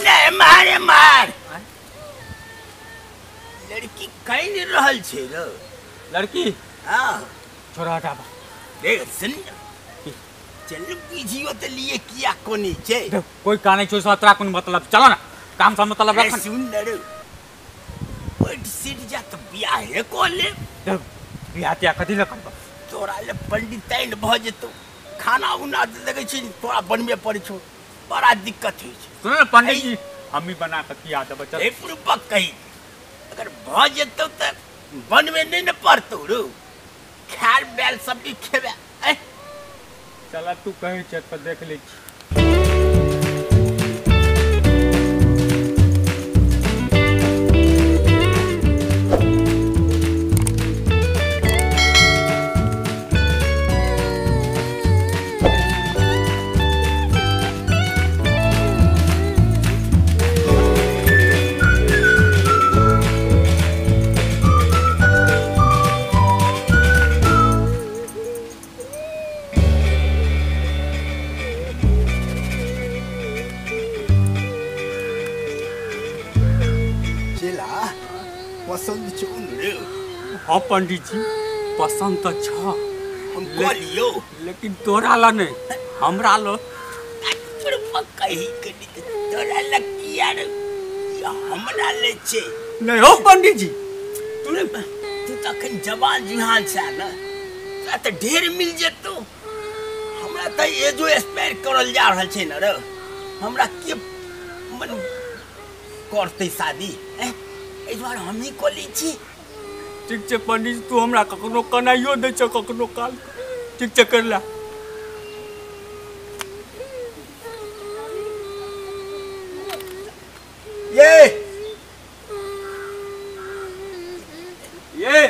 नहीं मारे मार लड़की कहीं नहीं रहल छे रे लड़की हां छोरा हटाबा देख सुन चल बुझियो त लिए किया कोनी छे कोई काने छो तोरा कोन मतलब चलो ना काम से मतलब रख सुन रे पट सीट जा त बियाह हे को ले बियाह त्या कथि ल करब तोरा ले पंडिताइन भ जेतो खाना उना लगे छै तोरा बनबे पड़ै छौ बड़ा दिक्कत होइ छै सुन ना पंडित जी हम ही बना के खिया देबै चल ए पुरपक कही अगर भ जेतौ त बनबे नहीं न पड़तौ रो खाल बैल सब भी खेबे ए चला तू कहे छै त देख ले छी पसंद छौ रे हाँ पंडित जी पसंद तो छ हम कहलियो लेकिन तोरा ला नहीं हमरा ला कही के तोरा ला किया रे हमरा ले छे नहीं हो पंडित जी तू तू त अखन जवान जुहान छ ना तोरा त ढेर मिल जेतो हमरा त ये जो एक्सपायर करल जा रहल छे ना रे हमरा के मन करते शादी एहि दुआरे हमही कऽ लै छी ठीक छै पंडित तू हमरा कखनो कनाइयो दै छौ कखनो काल ठीक छै कर ला ये ये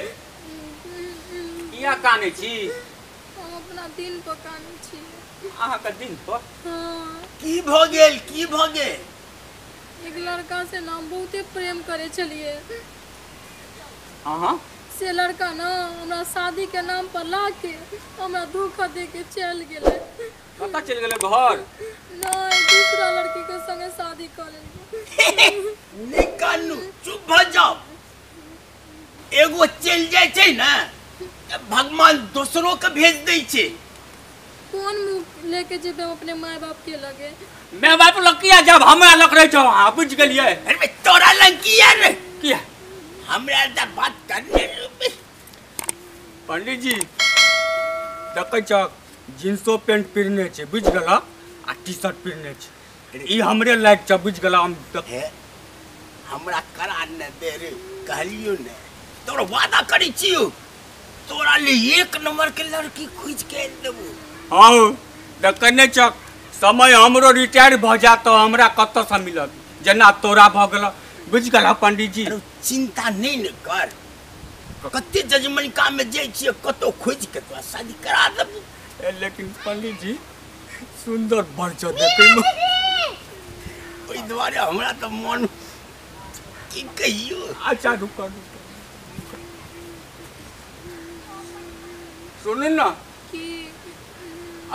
किया कानै छी हम अपना दिन पर कानै छी अहाँके दिन पर हाँ की भऽ गेल की भऽ गेल एक लड़का से ना बहुते प्रेम करे छलिए हाँ से लड़का ना हमरा शादी के नाम पर ला के हमरा धोखा दे के चल गेलै कतऽ चलि गेलै घर नहीं दूसरा लड़की के संगे शादी कर लेलकै नहीं कानू चुप भ जाओ एगो चलि जाइ छै ने तऽ भगवान दोसरो के भेज दै छै कौन मुँह लेके जेबै हम अपने माय बाप के लगे मैं बाप लग किया जब हमरा लग रहे छौ अहाँ बुझि गेलियै अरे तोरा लग किया रे किया हमरा तऽ बात करने पंडित जी देखै छह जींसो पेंट पहिरने छै बुझि गेलह आ टी शर्ट पहिरने छै ई हमरे लायक छ बुझि गेलह हम हमरा करा ने दे रे कहलियो ने तोरा वादा करै छियौ तोरा ले एक नंबर के लड़की खोजि के आनि देबौ हँ देखै नहि छह समय हमरो रिटायर भऽ जायत तऽ हमरा कतऽसँ मिलत जेना तोरा भऽ गेलह बुझि गेलह पंडित जी चिंता नहीं ने कर कते जजमनिका में जाइ छियै कतौ खोजि के तोरा शादी करा देबौ लेकिन पंडित जी सुंदर बड़ छौ देखैमे ओहि दुआरे हमरा तऽ मन की कहियौ अच्छा रुक सुनू ने की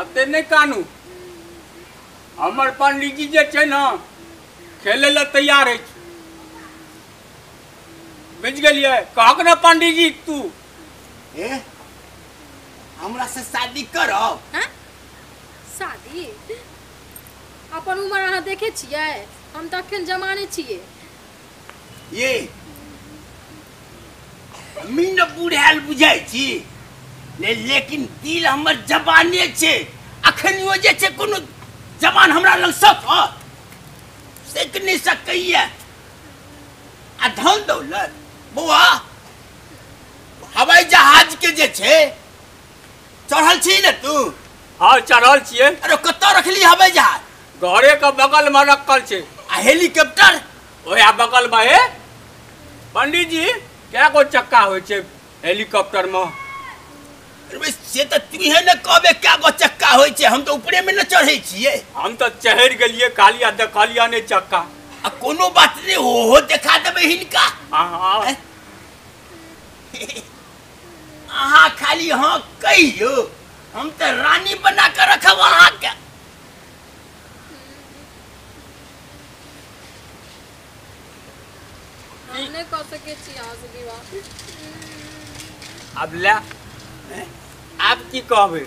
एते नहि कानू हमर पंडित जी जे छै ने खेलै लए तैयार अछि बुझि गेलियै कहक ने पंडित जी तू ए हमरा से शादी करब हैं शादी अपन उम्र अहाँ देखे छियै हम तऽ अखन जमाने छियै ये हमी न बुढ़ायल बुझाइ छी ले लेकिन दिल हमर जवाने छै अखनियो जे छै कोनो जवान हमरा लग सकत सक नहि सकैया आ धन दौलत बौआ हवाई जहाज के जे छै चढ़ल छी ने तू हाँ चढ़ल छियै अरे कतऽ रखली हवाई जहाज घरे के बगल में रखल छै आ हेलीकॉप्टर ओया बगल में हे पंडित जी कै गो चक्का होइ छै हेलीकॉप्टर में अरे से तऽ तूहे ने कहबे कै गो चक्का होइ छै हम तऽ ऊपरे में ने चढ़ै छियै हम तऽ चढ़ि गेलियै खाली आ देखलियै नहि चक्का आ कोनो बात नहि ओहो देखा देबै हिनका हाँ अहाँ खाली हाँ कहियौ हम तऽ रानी बना कऽ रखब अहाँके। नहि कऽ सकै छी अहाँ से विवाह। आब ले, आब की कहबै?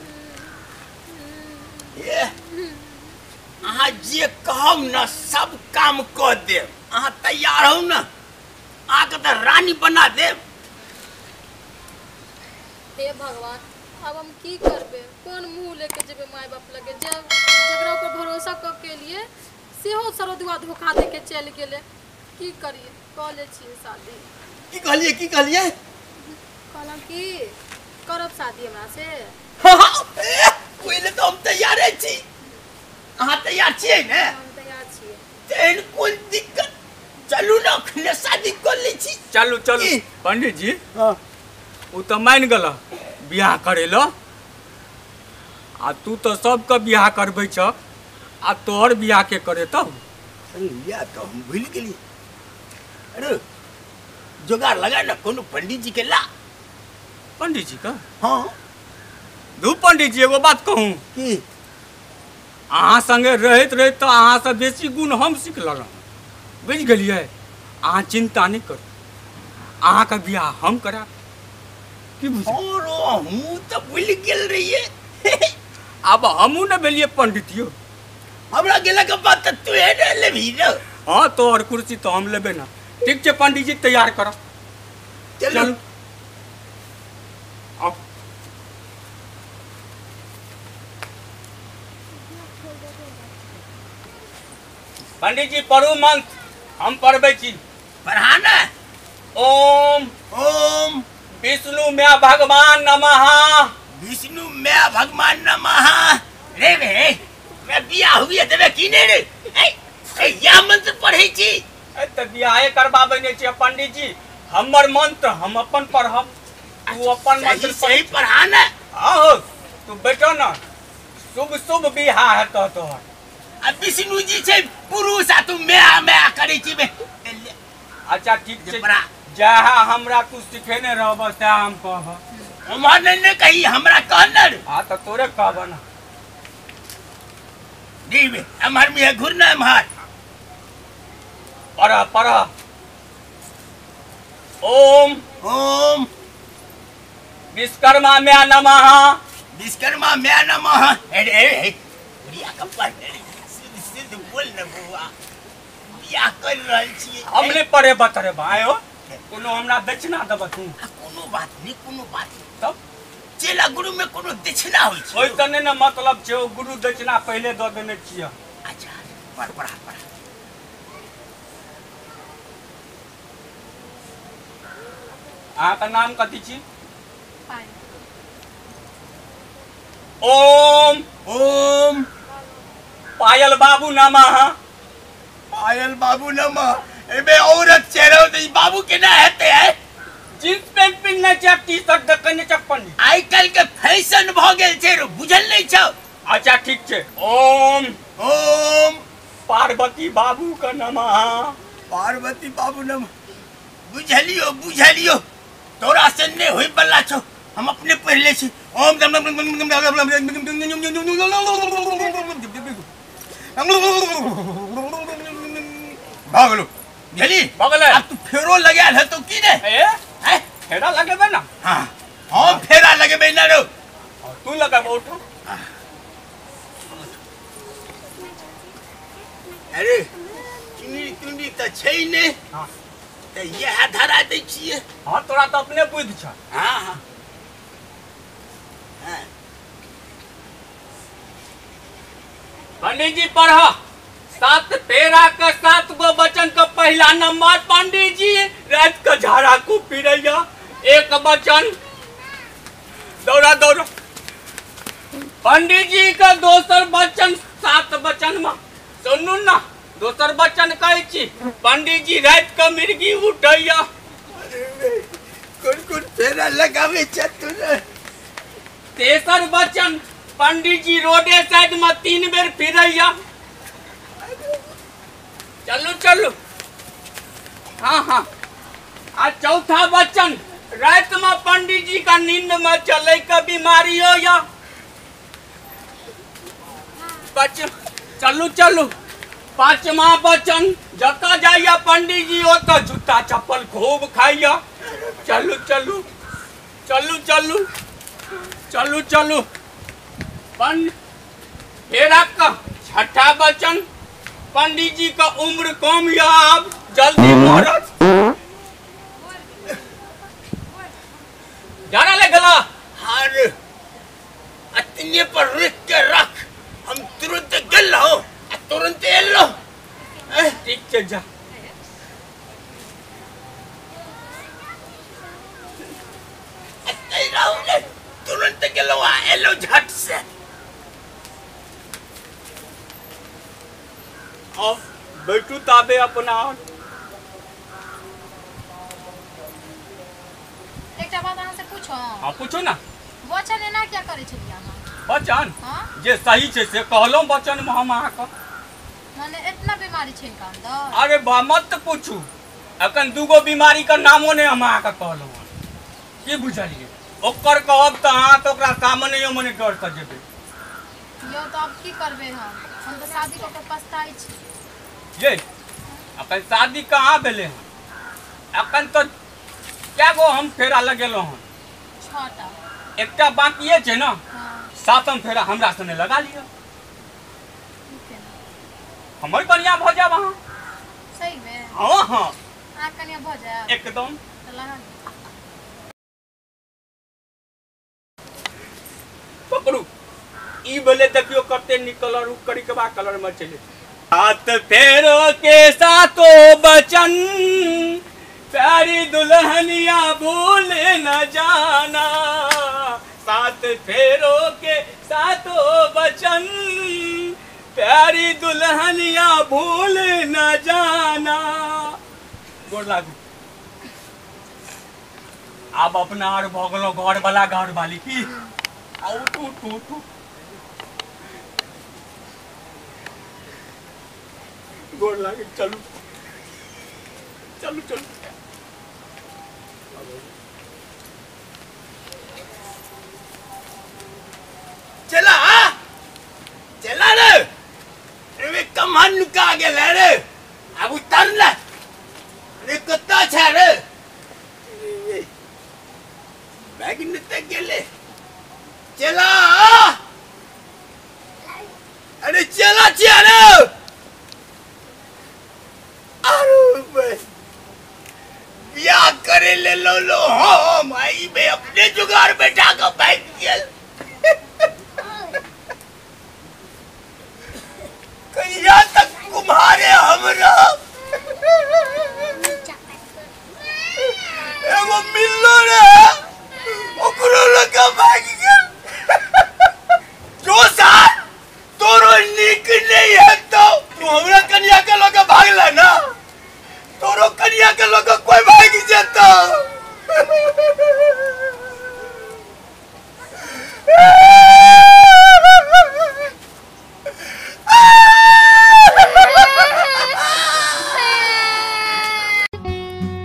अहाँ जे कहब न सब काम कऽ देब। अहाँ तैयार हो न? अहाँके तऽ रानी बना देब। हे भगवान, अब हम की करबै? कोन मुँह लेके जेबै माय बाप लगे? जब जकरा ऊपर भरोसा कऽ के लिए सेहो सरदुआ धोखा दे के चलि गेलै। की करिए? कऽ लै छियै शादी। की कहलिए? की कहलिए? कहलहुँ की करब शादी हमरा से? ओहि लए तऽ हम तैयारे छी। अहाँ तैयार छियै ने? हम तैयार छियै। तेहन कोन दिक्कत? चलू ने अखने शादी कऽ लै छी। चलू चलू पंडित जी। हाँ, ओ तऽ मानि गेल बियाह करे ल, आ तू तऽ सबके बियाह करबै छ, आ तोहर बियाह के करे तब? अरे या तऽ हम भूलि गेली। अरे जोगाड़ लगा ने कोनो पंडित जी के ला। पंडित जी का? हाँ। दू पंडित जी एगो बात कहूँ? की? अहाँ संगे रहैत रहैत तऽ अहाँसँ बेसी गुण हम सीख लेलहुँ, बुझि गेलियै? अहाँ चिन्ता नहि करू, अहाँके बियाह हम करायब। की बुझ? हमहूँ तऽ भूलि गेल रहियै। आब हमहूँ ने भेलियै पंडित यौ। हमरा गेलाके बाद तऽ तू ने लेबही ने। हाँ, तोहर कुर्सी तऽ हम लेबै ने। ठीक छै पंडित जी, तैयार करब। चलू। आउ। पंडित जी पढ़ू मंत्र, हम पढ़बै छी। पढ़ा ने। ओम ओम विष्णु म्या भगवान नमः। विष्णु म्या भगवान नमः। रे रे, मैं बियाह हुए देबे की नहि रे? या मंत्र पढ़ै छी? तऽ बियाहे करबाबै नहि छियै पंडित जी। हमर मंत्र हम अपन पढ़ब, तू अपन मंत्र सही पढ़ा ने। आहो तू बैठो न, शुभ शुभ बियाह हेतौ तोहर। आ विष्णु जी छै पुरुष, आ तू म्या म्या करै छी बे। अच्छा ठीक छै, जहाँ हमरा तू सिखेने रहब सएह हम कहब। उम्हर नहि ने कही, हमरा कह ने। हाँ तऽ तोरे कहब ने। नहीं एम्हर में घुर ना एम्हर। पढ़ पढ़। ओम ओम विश्वकर्मा म्या नमः। विश्वकर्मा म्या नमः। अरे बुढ़िया के पढ़, शुद्ध शुद्ध बोल न बौआ, बियाह कर रहल छियै। हम नहि पढ़े बतरे भाई हो, कोनो हमरा दक्षिणा देब तू? कोनो बात नहीं, कोनो बात नहीं। तब चेला गुरु में कोनो दक्षिणा होइ छै? ओहि तऽ नहि ने मतलब छै, ओ गुरु दक्षिणा पहिले दऽ देने छियै। अच्छा पढ़ पढ़ा पढ़ा। अहाँके नाम कथी छी? ओम ओम पायल बाबू नमः। पायल बाबू नमः। एमे औरत चेहरा तो बाबू केना हेतै? है जींस पैंट पिन्हने छै, टी शर्ट देखने छै पंडित। आइ काल्हि के फैशन भऽ गेल छै रो, बुझल नहि छौ? अच्छा ठीक छै। ओम ओम पार्वती बाबू के नमः। पार्वती बाबू नमः। बुझलियो बुझलियो, तोरा से नहि होय बला छौ, हम अपने पढ़ि लै छी। ओम भऽ गेलौ, बुझली? भऽ गेलै। आब तू फेरो लगायल हेतौ की नहि? ए फेरा लगेबै ना? हाँ, हम फेरा लगेबै ना रौ। तू लगेबो? उठो। अरे चुनरी तुनरी तऽ छै नहि। हाँ तऽ इएह धरा दै छियै। हाँ तोरा तऽ अपने बुद्धि छ। हाँ हाँ हाँ। पंडित जी पढ़। 7 फेरा के 7 गो वचन के पहला नंबर। पंडित जी रात के झाड़ा को पीरैया एक वचन। दौड़ा दौड़ा। पंडित जी के दोसर वचन 7 वचन में सुनू ना, दोसर वचन कहै छी पंडित जी रात के मिर्गी उठैया। कोन कोन फेरा लगाबै छ तू? तेसर वचन पंडित जी रोडे साइड में 3 बेर फिरैया। चलू चलू। हाँ हाँ। आ चौथा वचन रात में पंडित जी का नींद में चले का बीमारी हो या चलू चलू। 5वां वचन जतऽ जाइया पंडित जी ओतऽ जूता चप्पल खूब खाइया। चलू चलू चलू चलू चलू चलू। फेरा का छठा बचन, पंडित जी का उम्र कम या अब जल्दी मरत। जाना ले गला हार अतने पर रुक के रख, हम तुरंत गेल हो तुरंत एलो। ठीक छै जा। तुरंत गेलो एलो झट से। अब बैठू ताबे अपना। एकटा बात अहाँ से पूछो। हाँ पूछो ना। वचन एना क्या करे छलियै अहाँ? वचन? हाँ? जे सही छै से कहलहुँ वचन में हम अहाँके। माने इतना बीमारी छै इनका अंदर? अरे बा मत पूछू, अखन दूगो बीमारी के नामो नहि हम अहाँके कहलहुँ। की बुझलियै? ओकर कहब तऽ अहाँ तऽ ओकरा सामने मने डर से जेबै। यौ तऽ आब की करबै हम? हम तऽ शादी कऽ के पछताइ छी। ये अखन शादी कहाँ भेलै हन? अखन तऽ कए गो हम फेरा लगेलहुँ हन? 6टा। एकटा बाकिए छै ने। सातम फेरा हमरा सने लगा लिअ, हमर कनिया भऽ जायब अहाँ। सही में? हाँ हाँ। अहाँ कनिया भऽ जायब? एकदम। तऽ लगा लिअ। पकड़ू ई भेलै, देखियौ कते नीक कलर, उ करिकबा कलर में चले। सात फेरो के सातो बचन, प्यारी दुल्हनिया भूल न जाना। सात फेरो के सातो बचन, प्यारी दुल्हनिया भूल न जाना। गोर लागू। आब अपना आर भऽ गेलहुँ घर वाला घर वाली की। आउ टू टू टू। गोर लागे। चलू चलू चलू। चला चला रे, अरे कमान नुका गेल रे, आब उतर ले। अरे कत्ता छै रे? बैग निकल गेले। चला, अरे चला चला। अरे बियाह करे ले लो लो हम आई में अपने जुगाड़ बैठा के बैठ गेल। कहिया तक कुम्हारे हमरा एगो मिललो रे, ओकरो लगा भाग गेल। जो साल तोरो नीक नहीं है तो तू हमरा कनिया के लगा भागला ना, तोरो कनिया के लगा कोई भाग जेता।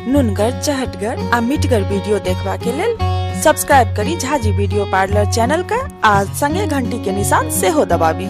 नुनगर चहटगर आ मिठगर वीडियो देखबा के लेल सब्सक्राइब करी झाजी वीडियो पार्लर चैनल का आ संगे घंटी के निशान सेहो दबाबी।